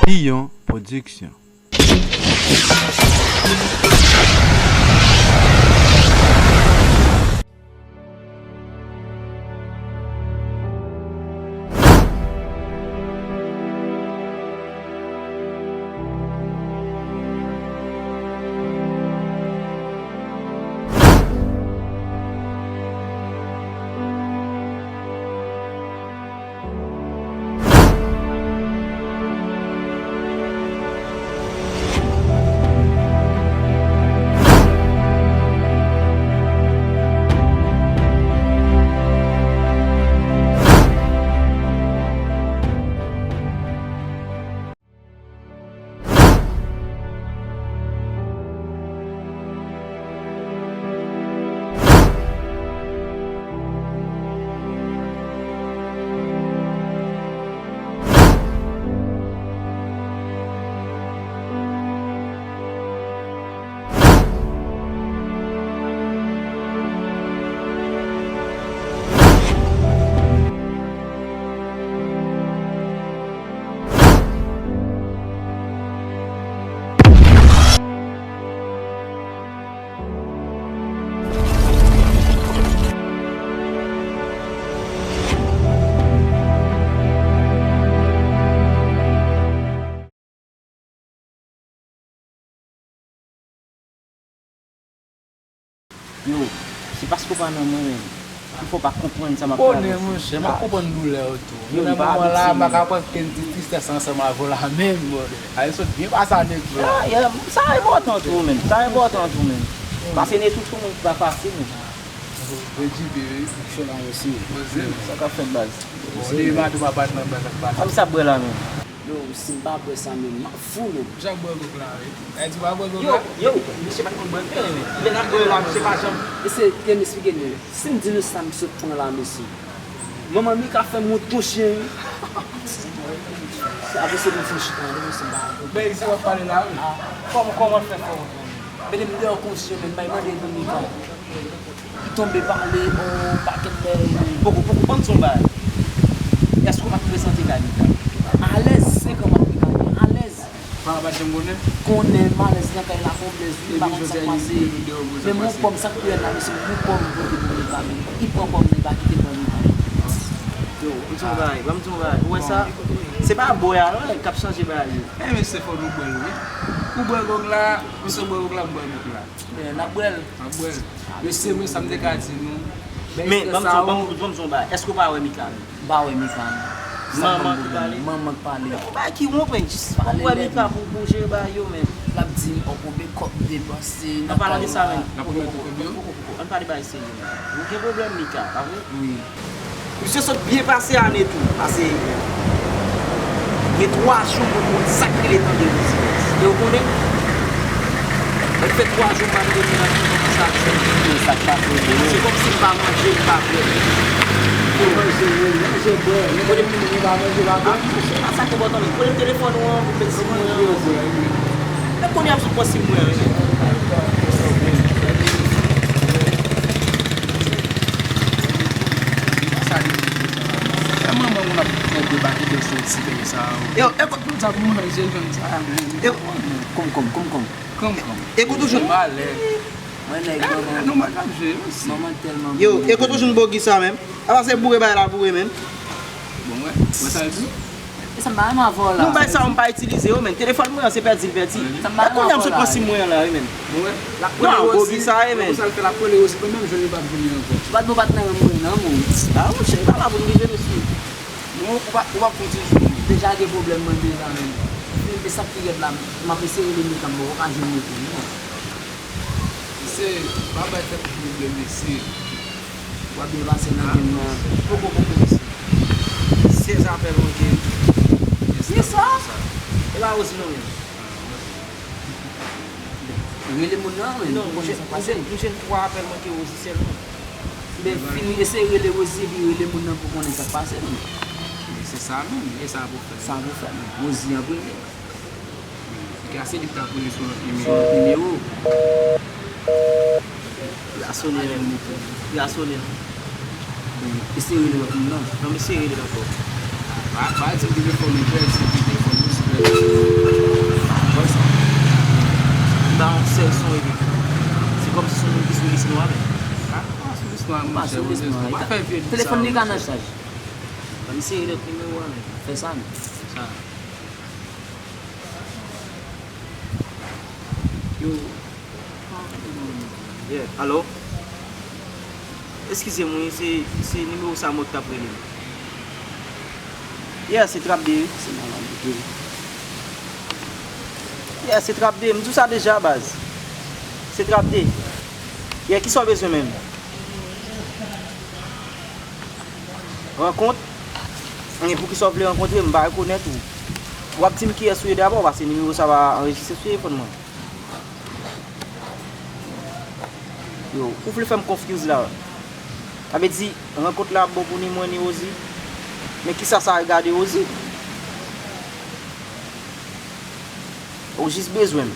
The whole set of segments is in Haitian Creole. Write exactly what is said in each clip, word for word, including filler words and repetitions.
Piyon Production. Yo, se paske w pa nan mwen menm ki fè w pa konprann sa m ap travèse. Konnen, monchè, m ap konprann doulè w tou. Yo, nan moman la, m pa ka pran kenn ti tristès ansanm avè w la menm, brother. Ay, sot byen pase a nèg la. Ya, ya, sa enpòtan tou, menm. Sa enpòtan tou, menm. Pase Netou se yon moun ki pa fasil, menm. Redi bebe. Chè la, mèsi. Sa k ap fèt, baz? Bon, de maten pa bat nan baz ak pati. Sa m sa bwè la, menm? Yo, si m pa bwè sa menm, m ap fou menm. Jan bwè gwòg la, wi. Ay, di w pa bwè gwòg la? Yo, yo, misye pa t konn bwè anpil, men lè n ap bwè la, misye pa janm. Mesye, kitem esplike nou. Si m di nou sa m sot pran la, mesye. Manman Mika fè m wont konchyen, wi. Apre se pou m fè chita, wi, mesye, m pa. Men, se w ap pale la, wi. Kòman, kòman fè fè w? Mete m deyò konchyen, men m bay mande pou Mika. Li tonbe pale yon pakèt lè. Poko, poko, ban m di w yon bagay. Èske w pa t prezante kay Mika? Alèz, senk an m ap Mika, alèz. Papa pa t janm konnen? Konnen, m alèz nan kay la, m alèz, wi, m pa konn sa k pase. Men m pran pòm, sa k pi rèd la, mesye, m pran pòm pote pou Mika, men li pran pòm nan, li pa kite pòm nan. Yo, ban m di w yon bagay, ban m di w yon bagay. Ou wè sa? Se pa bwè a, non, k ap chanje bagay yo. Eh, mesye, fò nou bwè l, wi. Ou bwè gwòg la, misye bwè gwòg la, m bwè gwòg la. Eh, n ap bwè l. N ap bwè l. Mesye, mwen, sa m te ka di nou. Men, ban m di w, ban m, ban m di w yon bagay. Èske w pa wè Mika menm? M pa wè Mika menm. Manman ki pale? Manman ki pale. Yon bagay ki wont, men, jis w wè Mika pou, pou jere bagay yo, men. L ap di m, o, konbyen kòb m depanse nan kay la. An palan de sa, men. N ap remèt ou kòb yo? Poko, poko, poko. Ann pale bagay serye, men. Ou gen pwoblèm Mika, pa vre? Wi. Misye sot byen pase ane tou, pase gen twa jou mwen konn sa k rele tande Rosie. E w konnen? Mwen fè twa jou m pa tande Rosie nan telefòn nan sa k fè. Men sa k pase, bro? Se kòmsi m pa manje, m pa bwè. Ou manje, ou manje, bwè. Men kote m, ou pa manje, pa bwè. Ah, se pa sa k enpòtan, men. Kote m telefòn ou an pou m met sim mwen an? Men kounye a m sot pran sim mwen an, men. Sa li di sa la, man. E manman moun ap fè debake de sou ti peyi sa a, wi. Yo, e kot moun sa pou manje jwenn sa a, men. Yo, konm, konm, konm, konm. Konm, konm. E kote w jwenn? Malè. Mwen nèg manman. Nou mwen k ap jwe, wi, si. Manman tèlman. Yo, e kote w jwenn bogi sa menm? Apa se boure bagay la boure menm? Bon, wè. Wè sa l di? E sa m pa renmen avè w la. Non, bay sa m pa itilize yo, men. Telefòn mwen an, se pèdi l pèdi. Sa m pa renmen avè w la. Kounye a m sot pran sim mwen an la, wi, men. Mwen, l ap rele Rosie. Sa l fè, l ap rele Rosie, mwen menm, jwenn li pa t vini ankò. Bat bon, bat nan renmen mwen, non, men. Ah, monchè, e pa la pou n rive, mesye. Non, ou pa, ou pa konn ti jou. Deja gen pwoblèm, mwen, deja, men. E sa k pi rèd la, m ap eseye rele Mika, m poko ka jwenn li pou non. Mesye, pa bay tèt ou pwoblèm, mesye. W ap byen pase nan game nan. Poko, poko, mesye. Sèz apèl manke. Kisa? E pa Rosie non, men. Rele moun nan, men, pou konnen sa k pase. Non, m jwenn, m jwenn twa apèl manke Rosie sèlman. Men fini, eseye rele Rosie, epi rele moun nan pou konnen sa k pase, men. Men se sa menm, e sa pou fè. Sa pou fè, men. Rosie an premye. Kase li t ap rele sou lòt nimewo. Sou lòt nimewo. Li a sonnen menm li tou. Li a sonnen. Bon, eseye rele lòt moun nan. Non, m eseye rele l ankò. Pa, pa di m telefòn ou pèdi, se telefòn ou si pèdi. Telefòn li ka nan chaj. Ban m sere lòt nimewo a, men. Fè sa, men. Sa. Yo. Yeah, alo? Eskize m, wi, se, se nimewo sa mwen t ap rele. Yeah, se Trap de, wi. Se mwen la, wi. Yeah, se Trap de. M di w sa deja, baz. Se Trap de. Yeah, kisa w bezwen menm? Rankont? Men poukisa w vle rankontre m? M pa rekonèt ou. W ap di m kiyès ou ye dabò, paske nimewo sa pa anrejistre sou telefòn mwen. Yo, ou vle fè m confuse la. Sa vle di, rankont la ap bon pou ni mwen, ni Rosie. Men kisa sa regade Rosie? Ou jis bezwen m.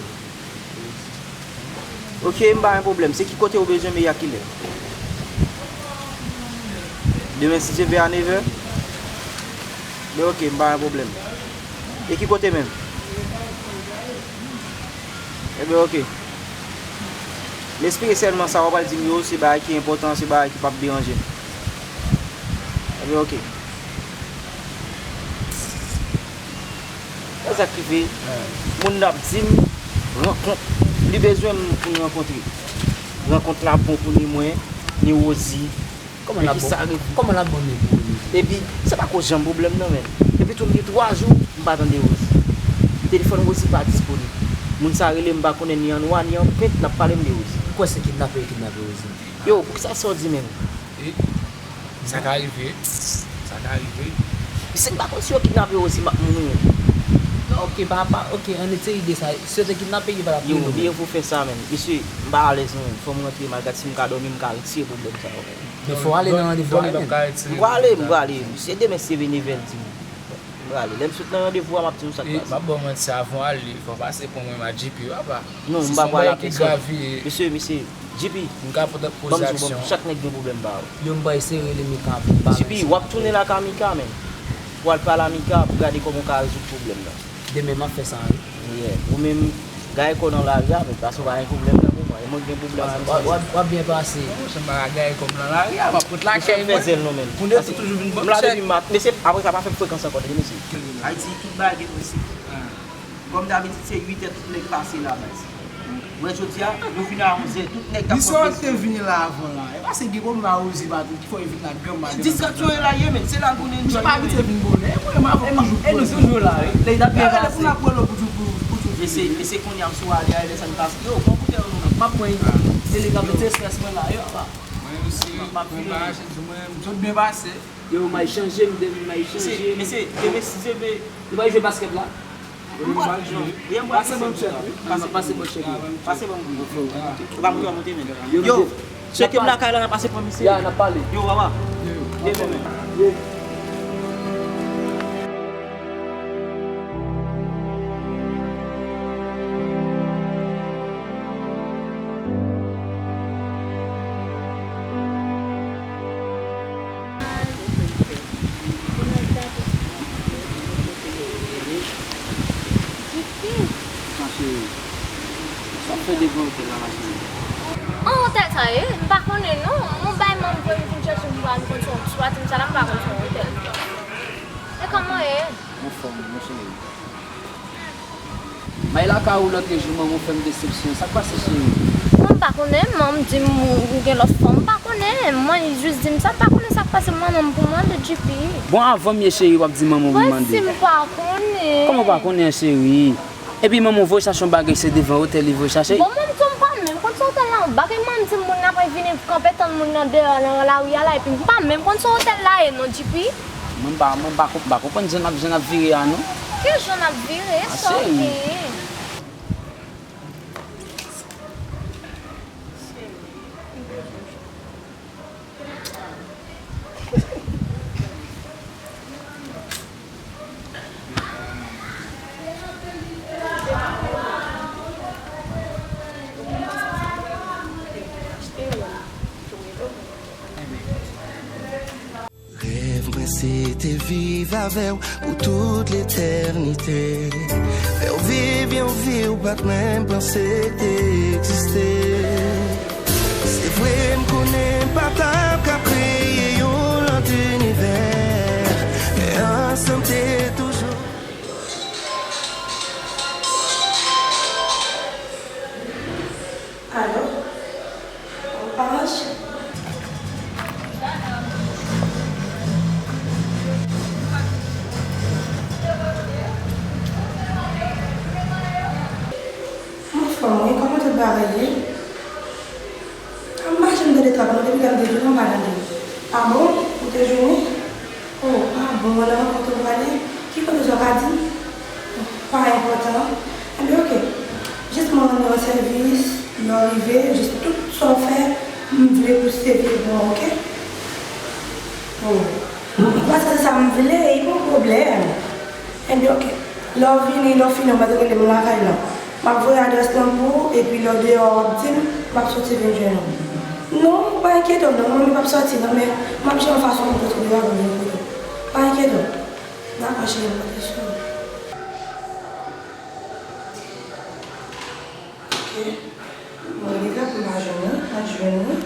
Ok, m pa gen pwoblèm. Se ki kote ou bezwen m e a kilè? Demen, si Dye vle, a nevè? Ben ok, m pa gen pwoblèm. E ki kote menm? Ebyen, ok. M espere sèlman sa w pral di m yo, se bagay ki enpòtan, se bagay ki p ap deranje m. Ebyen, ok. Wè sa k rive. Moun nan ap di m, rankont, li bezwen m pou n rankontre. Rankont la bon pou ni mwen, ni Rosie. Kòman l ap bon? Kòman l ap bon ni pou Rosie? Epi, se pa ko janm pwoblèm nan, men. Epi tou, m gen twa jou, m pa tande Rosie. Telefòn Rosie pa disponib. Moun sa rele m, m pa konnen ni an nwa, ni an pent, l ap pale m de Rosie. Ou kwè se kidnapè yo kidnape Rosie? Yo, poukisa sa w di menm? E, sa ka rive. Sa ka rive. Si m pa konn si yo kidnape Rosie, m ap mouri menm. Ok, pa, pa, ok, ann retire ide sa. Si yo te kidnape, yo pa t ap rele w menm. Yo, byen pou fè sa, menm. Mesye, m pa alèz non, menm. Fò m rantre, m al gad si m ka dòmi, m ka retire pwoblèm sa yo. Men fò w ale nan randevou a, menm. M prale, m prale. Se demen, se vennevè l di m. M prale. Lè m sot nan randevou a, m ap di nou sa k pase. E, m ap ba w manti, avan w ale, fò w pase pran mwen ak J P, papa. Non, m pa prale ak pèsòn. Mesye, mesye, J P, ban m di w, ban m di w, chak nèg gen pwoblèm pa yo. Yo, m pral eseye rele Mika pou m pa J P, w ap tounen lakay Mika, menm. Pou w al pale a Mika, pou gade kòman w ka rezoud pwoblèm nan. Demen, m ap fè sa, wi. Yeah. Ou menm, gaye kò w nan lari a, men, paske w pa gen pwoblèm nan pou mwen. E mwen ki gen pwoblèm ak misye. W ap, w ap byen pase. Monchè, m pa ka gaye kò m nan lari a, m ap ret lakay mwen. Mesye, fè zèl non, menm. Moun yo toujou vin ban m chèk. M la depi mat, mesye, apre sa, pa fè m frekans ankò, tande, mesye. Ayiti, tout bagay gen prensip. Kòm dabitid, se uit è tout nèg pase la, baz. Wè, jodi a, nou vin a onz è, tout nèg k ap pran Facebook. Li sòti te vini la avan la. E pa se gen pwoblèm a Rosie Patrick ki fè yo vin la granm maten. Distraksyon e la ye, men. Se la l pou n enjoy. Misye pa abitye vin bonè. E mwen, m avè w toujou. E nou toujou la, wi. Lè y ap byen pase. Pou n ap pran lò pou di, pou, pou di. Mesye, mesye, kounye a m sou ale a, lè sa n pase. Yo, pran koutèy nou, men. M ap pran yon. Se li k ap mete estrès mwen la, yo, apa. Mwen osi, mwen pa achte di mwen, m sot byen pase. Yo, may chanje, m de-, may chanje. Mesye, mesye, demen, si Dye vle. Nou pa jwe baskèt la? Wi, m pral jwe. Pase ban m chèk, wi. Pase, pase ban m chèk, wi. Pase ban m. Ou pa monte, w a monte, men. Yo, yo, chèk m lakay la, n a pase pran misye. Ya, n a pale. Yo, papa. Demen, men. Sa cheri, sa w fè devan otèl la, la cheri? An otèl sa ye? M pa konnen non. Yon bay manm voye m vin chèche m pou al konn se yon ti pati m sa la, m pa konn se yon otèl. E kòman ye? Anfòm, mon cheri. May lakay ou lòt jou, manman w fè m desepsyon. Sa k pase, cheri? Mwen m pa konnen, manman m di m ou gen lòt fanm. M pa konnen, mwen jis di m sa, m pa konnen sa k pase manman m pou mande J P. Bon, avan m ye cheri, w ap di manman w pou mande. Mwen si m pa konnen. Kòman w pa konnen an, cheri? Epi manman w voye chache yon bagay, se devan otèl li voye chache? Bon, mwen m tou m pa menm konn se otèl la. Bagay manman m di m moun nan pral vini kanpe tann moun nan deyò nan lari a la, epi m pa menm konn se otèl la ye non, J P. Mwen m pa, mwen m pa konp-, m pa konprann jan n ap, jan n ap vire a non. Ki jan n ap vire? Sa w genyen? Rèv mwen se te viv avè w pou tout letènite. Fè w viv yon vi w pa t menm panse k te egziste. Se vre, m konnen m pa t ap ka Mwen, kòman tout bagay ye? M pa janm tande travay, depi lè m te vin la, m pa tande. Ah bon? Ou te jwenn li? Oh, ah bon, nan rankontre w prale? Ki kote sa w ka di m? Pa enpòtan. Enben, oke. Jis mwen rann ou yon sèvis, lè w rive, jis tout sa w fè, m vle pou se vye bon, oke? Oh. Paske se sa m vle, e pa yon pwoblèm. Enben, oke. Lè w vini, lè w fini, w mèt rele m lakay lan. M ap voye adrès lan pou ou, epi lè w deyò a, w ap di m, m ap soti vin jwenn ou. Non, pa enkyete w, non, mwen menm m p ap soti, non, men m ap jwenn yon fason pou m soti deyò a pou m vin kote w. Pa enkyete w. Dakò, cheri, m konte sou ou. Oke. Mwen rele pou m pa jwenn li, m ap jwenn li.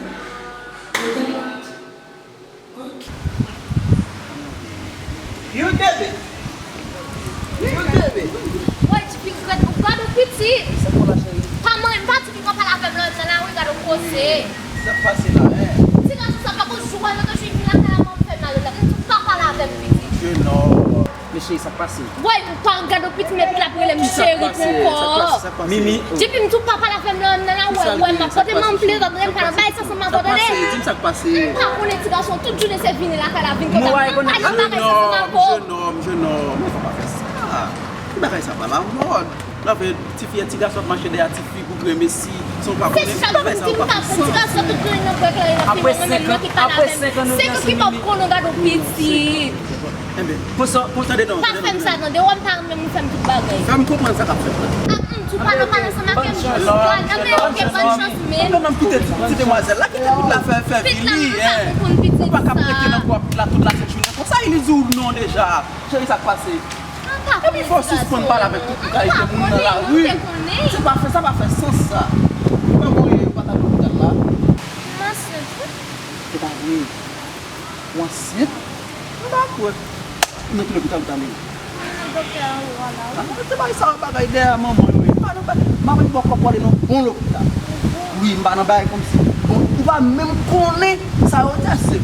Rele. Ok. Youn, de, de. Youn, de, de. Woy, tifi, gad, gad yon pitit. Sa fè la, cheri? Pa manyen, pa di ki konn pale avè m lè m nan lari, gad yon koze. Sa k pase la, en? Ti gason sa pa konn jou wè, nou te jwenn vin lakay la, mwen m fè mal la. M di w pa pale avè m, pitit. Jenòm. Men cheri, sa k pase? Woy, ou pa gad yon pitit, men pitit la ap rele m cheri pou kò. Mimi. Depi m di w pa pale avè m nan, nan la, wè, wè, m ap pote manplezant, rele m pa nan bay sa, sa m ap tande. Di m sa k pase. M pa konnen ti gason, tout jounen se vini lakay la, vin konn m pa nan bagay sa, sa m ap. Jenòm, jenòm, jenòm, men fò pa fè sa. Ki bagay sa pa la mòd. Lè w fè ti fi, ti gason ap mache dèyè ti fi pou gremesi, san w pa konnen. Ki bagay sa pa fè sans. Ti gason tout jounen nan pwèk la, l ap fini, mwen menm mwen ki pale avè m. Se ou ki pa konnen w gad yon pitit. Enben, pou sa, pou tande non, pa fè m sa, tande, w wè m pa renmen moun fè m tout bagay. Fè m konprann sa k ap fèt la. Ah, m di w pa nan pale ansanm avè m, jodi a, nan men, ok, bòn chans, men. Mwen menm kite ti demwazèl la, kite pitit la fè, fè vi li, en. Ou pa ka ap rete nan kò pitit la tout la sent jounen konsa, li di w non deja. Cheri, sa k pase? Epi fò w sispann pale avèk tout kalite moun nan lari. Se pa fè, sa pa fè sans sa. Ou pa konn yo pa t al lopital la? M ansent wi. Se pa vre. Ou ansent? M pa kwè. Nan ki lopital ou t ale? Nan doktè anwo a la wi. Ah, se bagay sa, bagay dèyè manman yo ye. M pa nan bagay, m ap ba w kòb pou w ale nan bon lopital. Wi, m pa nan bagay kòmsi. Bon, ou pa menm konnen sa yo di a se. M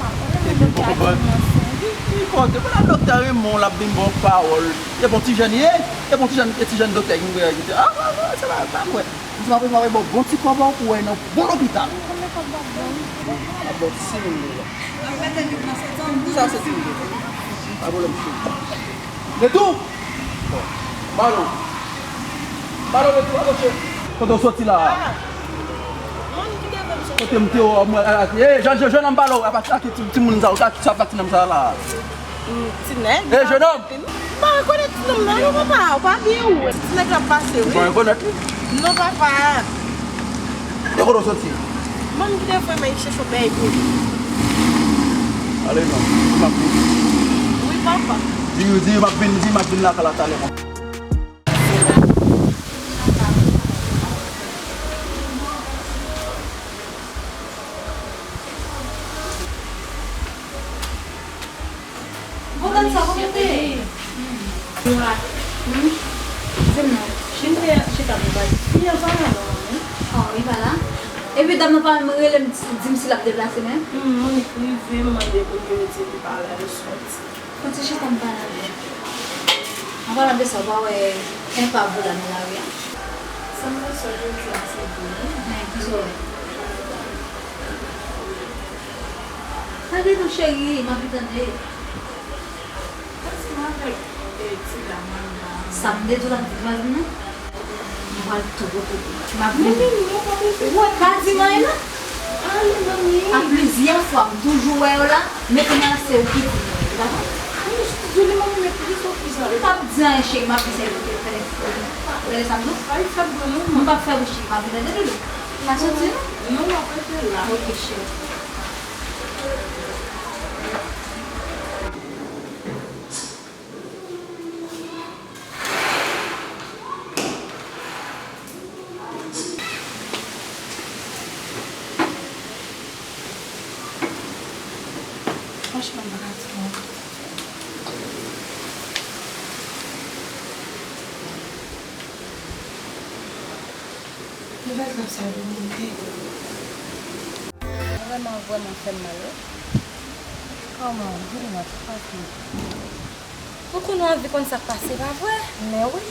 pa konnen men doktè a di m ansent. Ki, ki kote? Kounye a doktè renmen w, l ap vin ba w pawòl. E bon ti jèn ye? E bon ti jèn, e ti jèn doktè ki mouri a ki te, ah, ah, ah, se pa, pa kwè. M di m ap, m ap ba w bon ti kòb pou w al nan bon lopital. Konbyen kòb w ap ban m? M ap ba w senk mil dola. Sa se ti. Pa pwoblèm, cheri. Retou! Bon. Balon. Balon, retou, avanse. Kote w soti la? Kote m te wè w, mwen, eh, jèn, jèn, jèn nonm, balon, apa, sa ki ti, timoun sa, sa, sa, sa, ti nonm sa la? Ti nèg. Eh, jèn nonm! M pa rekonèt ti nonm nan non papa, ou pa byen ou wè. Ti nèg la ap pase wi. Ou pa rekonèt li? Non papa. E kote w soti? Mwen m kite frè m al chèche yon bèy pou li. Ale non, m ap vini. Wi papa. Di, di m ap vini, di m ap vini lakay la talè. Bon, gad sa, kòman te ye? Di m non. Chita pou pale. Li an pa la non, wi. Oh, li pa la? Epi dam nan pa menm rele m, di m si l ap deplase menm? Hmm, Monique rive, m mande pou l vini, di li pa la, li soti. Fò ti chita m pale avè l. An palan de sa, ou pa wè enpav ou la nan lari a? Sa m wè sò jodi a se vre wi. Men, kisa w wè? Pale non cheri, m anvi tande. Pase m avèk, eh, ti dam nan la. Sa m te di w la, m te di w la, non? M pral tou kote. M ap vini. Manmi, non, pa bezwen. Ou pa di m anyen non. Ale, manmi. A plizyè fwa, m toujou wè yo la, men kounye a la se ou ki di m yo, ou dakò? Manmi, je suis désolée, manmi, men poukisa w fè sa? M p ap di anyen, cheri, m ap vin sèvi w fè. Ou tande sa m di w? Pa fè bri non, manmi. M p ap fè bri, cheri, m ap vin tande doudou. M pa soti non? Non, m ap rete la. Ok, cheri. Franchman, m pa ka di non. Nouvèl trap sa yo domine. Vrèman, vrèman fè m mal, wi. Kòman? Vini nan trap, wi. Ou konn ou anvi konn sa k pase, pa vre? Men wi.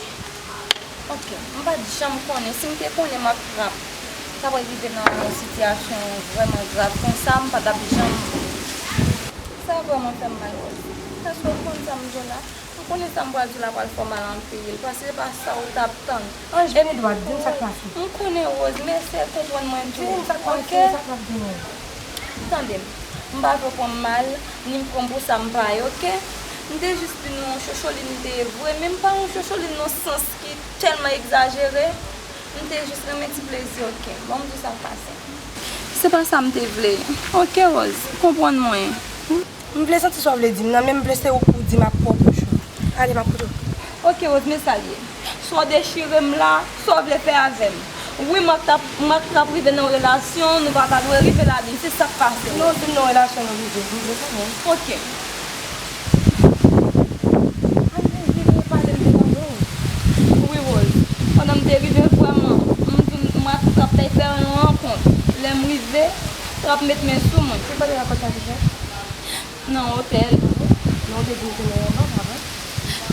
Ok, m pa t janm konnen. Si m te konnen Marc Trap ta pral rive nan yon sitiyasyon vrèman grav konsa, m pa t ap janm. Sa vrèman fè m mal, Rose. Èske w konn sa m di w la? M konnen sa m pral di w la pral fè w mal anpil, paske se pa sa w t ap tann. Ange, vini dwat, di m sa k pase. M konnen, Rose, men eseye konprann mwen tou. Di m sa k pase, sa k ap vini. Tande m, m pa vle w pran m mal, ni m pran m pou sa m pa ye, ok? M te jis di nou yon chocholine m te ye vre, men m pa yon chocholine nan sans ki tèlman egzajere. M te jis renmen ti plezi, ok? Bon, m di w sa k pase. Se pa sa m te vle. Ok, Rose, konprann mwen. M vle santi sa w vle di m nan, men m vle se ou pou w di m ak pwòp bouch ou. Ale, m ap koute w. Ok, Rose, men sa l ye. Swa w dechire m la, swa w vle fè avè m. Wi, m ap t ap, m ap t ap rive nan yon relasyon, nou pa ta dwe rive ladan l, se sa k pase. Non, di m nan yon relasyon nou rive, m vle konnen. Ok. Ange, vini pale m de lanmou. Wi, Rose. Pandan m te rive vrèman, m di w, m ak Trap t al fè yon rankont. Lè m rive, Trap met men sou mwen. Se kote rankont la te fèt? Nan otèl. Men w te di m te nan yon ba, pa vre?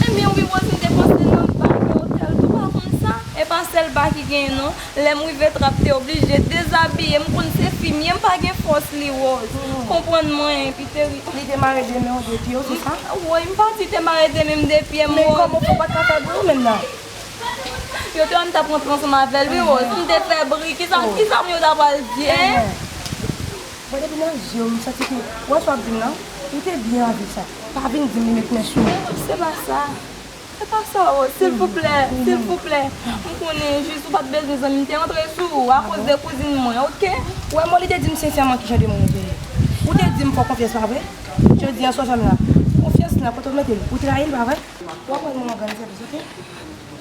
Ebyen wi, Rose, m te panse nan ba gen otèl tou, pa konn sa. E pa sèl ba ki genyen non. Lè m rive, Trap te oblije dezabiye m, konn se fi m ye, m pa gen fòs li, Rose. Konprann mwen, epi te ri. Li te mare de men w, de pye w, se sa? Woy, m pa di te mare de men m, de pye m, Rose. Men kòman w fè w pa t ka fè bri ou menm nan? Yo te wè m t ap rantre ansanm avè l, wi, Rose. M te fè bri, kisa, kisa moun yo ta pral di, en? Bon, depi nan je w, m santi ke, wè sa w ap di m nan, ou te byen anvi sa. Pa vin di m li met men sou ou. Se pa sa. Se pa sa, Rose. Silvouplè, silvouplè. M konnen jis ou pa t bezwen zanmi m te antre sou ou akoz de kouzin mwen, ok? Wè, Molly te di m sensèman ki jan de moun ou te ye. Ou te di m fè w konfyans, pa vre? Jodi a, sou zòn la. Konfyans lan, kote w mete l? Ou trayi l, pa vre? W ap rann mwen yon grann sèvis, ok?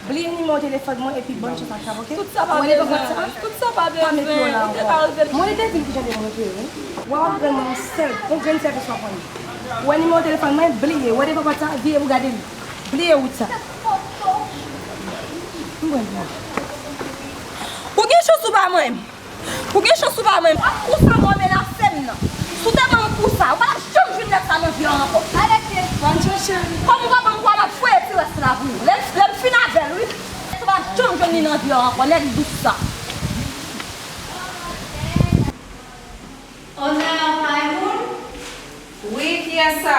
Bliye nimewo telefòn mwen epi bòn chans ak Trap, ok? Tout sa pa bezwen, tout sa pa bezwen. Ou te ka rive. Mwen li te di m ki jan de moun ou te ye, wi. W ap rann mwen yon sèl, yon grenn sèvis w ap rann. Ou wè nimewo telefòn mwen, bliye. Ou wè de pòt sa, vire pou gade li. Bliye wout sa. M pran l. Ou gen chans ou pa mwen. Ou gen chans ou pa mwen. Kou sa w ap menase m nan. Si w te ban m kou sa, ou pa t ap janm jwenn nèg sa nan vi w ankò. Arete. Bonjou, cheri. Kòm ou pa ban m kou a, m ap foye ti rès la pou ou. Lè, lè m fin avè l, wi. Ou pa t ap janm jwenn li nan vi w ankò, nèg dous sa. Onè a kay moun. Wi, kiyès sa?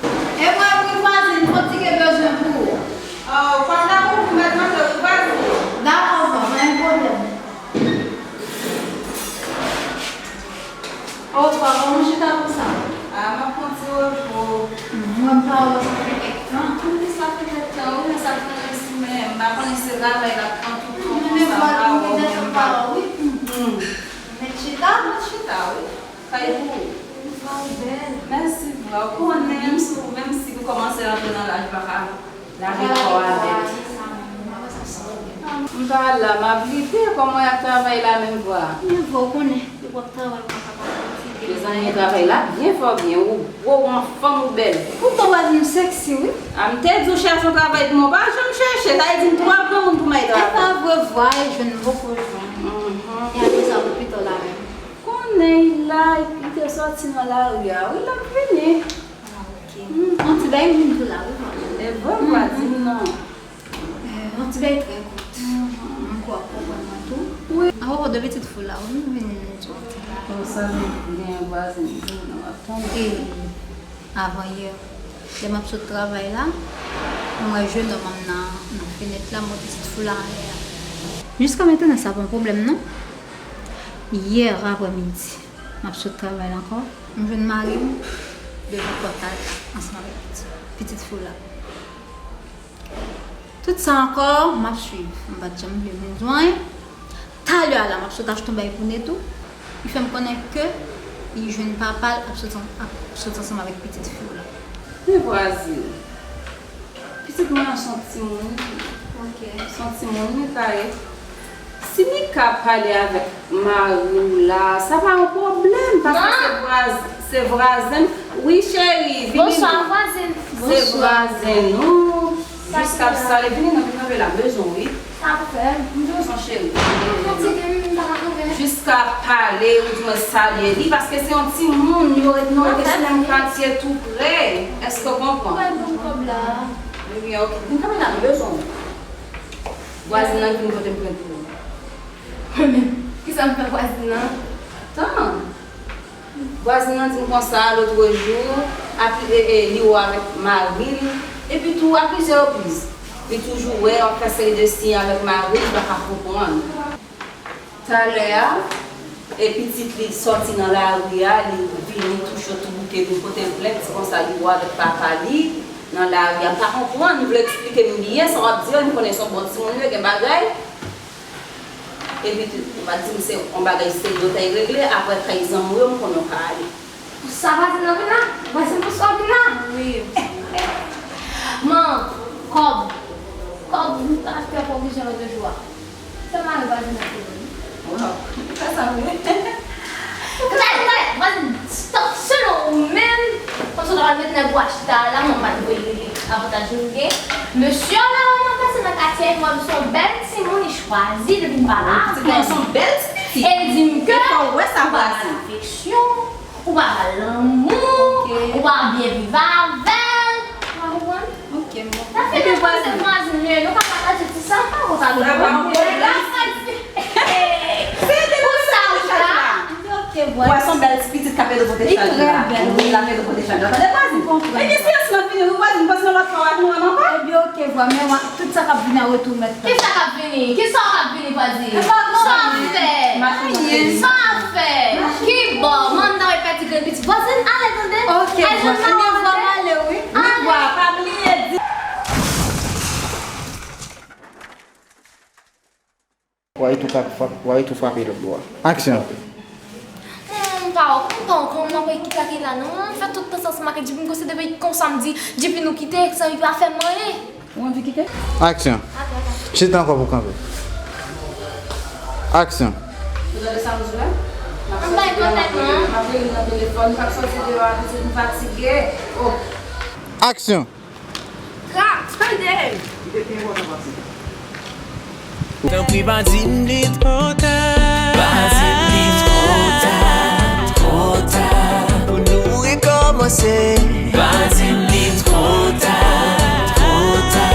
E mwen wi, vwazin, m konn ti gen bezwen pou ou. O, kòm la pou ou mèt rantre wi, vwazin. Dakò, pa gen pwoblèm. O, papa, kòman w chita konsa? A, m ap pran ti repo. Mwen pa wè w sa fè kèk tan. Wi, sa fè kèk tan, wi, men sa fè mwen resi, men m pa konnen si se travay la k pran tout tan konsa, m pa wè w menm. Mèt chita? Mèt chita, wi. Kay pou ou. Vwa w bèl. Mèsi, vwa. Ou konnen, menm si, menm si ou kòmanse rantre nan laj, ou pa ka lave kò avèk. M pa la, m ap lite, kòman y ap travay la menm, vwa? Men vwa, ou konnen, depi w ap travay, ou pa ka pa fatige. Mezanmi, travay la byen fè w byen, ou gwo, ou anfòm, ou bèl. Poutan, vwazin, ou sèksi, wi. A, m te di w chèche yon travay pou mwen, ou pa janm chèche, sa vle di m twò granmoun pou m al travay. E pa vre, vwa, e jwenn m poko jwenn. Mhm. E apre sa, pou pita la menm. Konnen l la, li te sòti nan lari a, wi, l ap vini. A, ok. Hmm. Yon ti bagay m vin tou la, wi, vwazin. E vre, vwazin, non. Eh, yon ti bagay trè kout. Mhm. M kwè w ap konprann mwen tou. Wi. Apwopo de pitit fi w la, wi, m vin di w yon ti bagay. Bon, sa m gen vwazin, m ap tande. E avan yè, lè m ap sot travay la, m wè jenòm nan, nan fenèt la, m wè pitit fi w la anlè a. Jiska mentnan, sa pa yon pwoblèm, non. Yè aprèmidi, m ap sot travay la ankò, m jwenn mari m devan pòt la ansanm avèk pitit, pitit fi w la. Tout sa ankò, m ap swiv. M pa t janm vle moun di w anyen. Talè a la, m ap sot achte yon bagay pou Netou. Li fè m konnen ke li jwenn papa l ap sot an-, ap sot ansanm avèk pitit fi w la. Men vwazin. Pitit mwen an se yon timoun li ye. Ok. Se yon timoun li ta ye. Si li ka pale avèk mari w la, sa pa yon pwoblèm, paske se vwaz-, se vwazen. Wi, cheri, vini. Bonswa, vwazen. Se vwazen nou. Jis k ap sale, vini non, vin kanpe la, m bezwen w, wi. Sa pou fè? M bezwen w, cheri. Fatige, m pa ka kanpe. Jis k ap pale, ou di mwen salye li, paske se yon timoun, yo ret nan, rete sou menm katye tou pre. Èske w konprann? Mwen ban m kòb la. Ebyen, ok. Vin kanpe la, m bezwen w. Vwazin nan ki vin pote m plent pou ou. Mwen menm, kisa m fè vwazin nan? Tan. Vwazin nan di m konsa lòt jou, apli, e, e, li wè avèk mari l, epi tou a plizyè repriz. Li toujou wè w ap fè seri de siy avèk mari l, li pa ka konprann. Talè a, e pitit li sòti nan lari a, li vini touche tou bouke, vin pote l plent, se konsa li wè avèk papa li nan lari a. M pa konprann, li vle eksplike m byen sa w ap di a, m konnen se yon bon timoun li ye, gen bagay. Epi tou, ou pa di m se yon bagay serye w t al regle, apre trayizan m yo, m konnen w ka ale. Sa vwazin nan vin la? Vwazin pou sa w vin la? Wi. Man, kòb. Kòb, nou ta fè pwovizyon lòt jou a. Se mari vwazin nan ki vini. Waw, ou fè sa vre? Gade, gade, vwazin, stop, selon ou menm, kòmsi w ta pral mete nèg ou a chita la, mwen pa t voye rele avantaj nou gen. Mesye la, mwen pase nan katye a, mwen se yon bèl timoun, li chwazi, li vin pale avè m. Pitit lan se yon bèl ti pitit. E l di m ke ou pa ba l afeksyon, ou pa ba l lanmou, ou pa byen viv avè l. Ou pa konprann? Ok, m konprann. Sa fè nou vwazin, vwazin, men nou ka pataje ti sa, pa konn sa nou konn. Pou sa ou la. Ok, vwazin. Wè, se yon bèl ti pitit k ap ede w pote chaj la. Li trè bèl, wi, l ap ede w pote chaj la. Tande, vwazin. M konprann. Ebyen, si yès mwen fini, wi, vwazin, paske yon lòt fwa, w ap nou wè m ankò. Ebyen, ok, vwazin, men tout sa k ap vini an retou, mèt. Kisa k ap vini? Kisa k ap vini, vwazin? Sa w ap fè? Sa w ap fè? Kibò? Mann nan wè pèdi grenn pitit. Vwazin, ale tande. Ok, vwazin. Ebyen, vwa m ale, wi. Wi, vwa, pa bliye di. Why tou ka frap-, why tou frape lòt bò a? Aksyon. Hmm, m pa wè kontan ankò, m ap kite ki la non. M fè tout tan sa ansanm ak Djipi, m konsidere konsa m di, Djipi nou kite, sa li pa fè m anyen. Ou anvi kite? Aksyon. Chita ankò pou kanpe. Aksyon. Ou tande sa m di la? M ap soti deyò avèk li, m ap rele nan telefòn, m p ap soti deyò a pitit, m fatige. Oh. Aksyon. Rap, tande! Li te pi enpòtan pase sa. Tanpri pa di m li twò ta. Pa di m li twò ta, twò ta. Pou nou rekòmanse. Pa di m li twò ta, twò ta.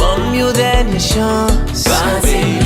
Ban m yon dènye chans. Pa di m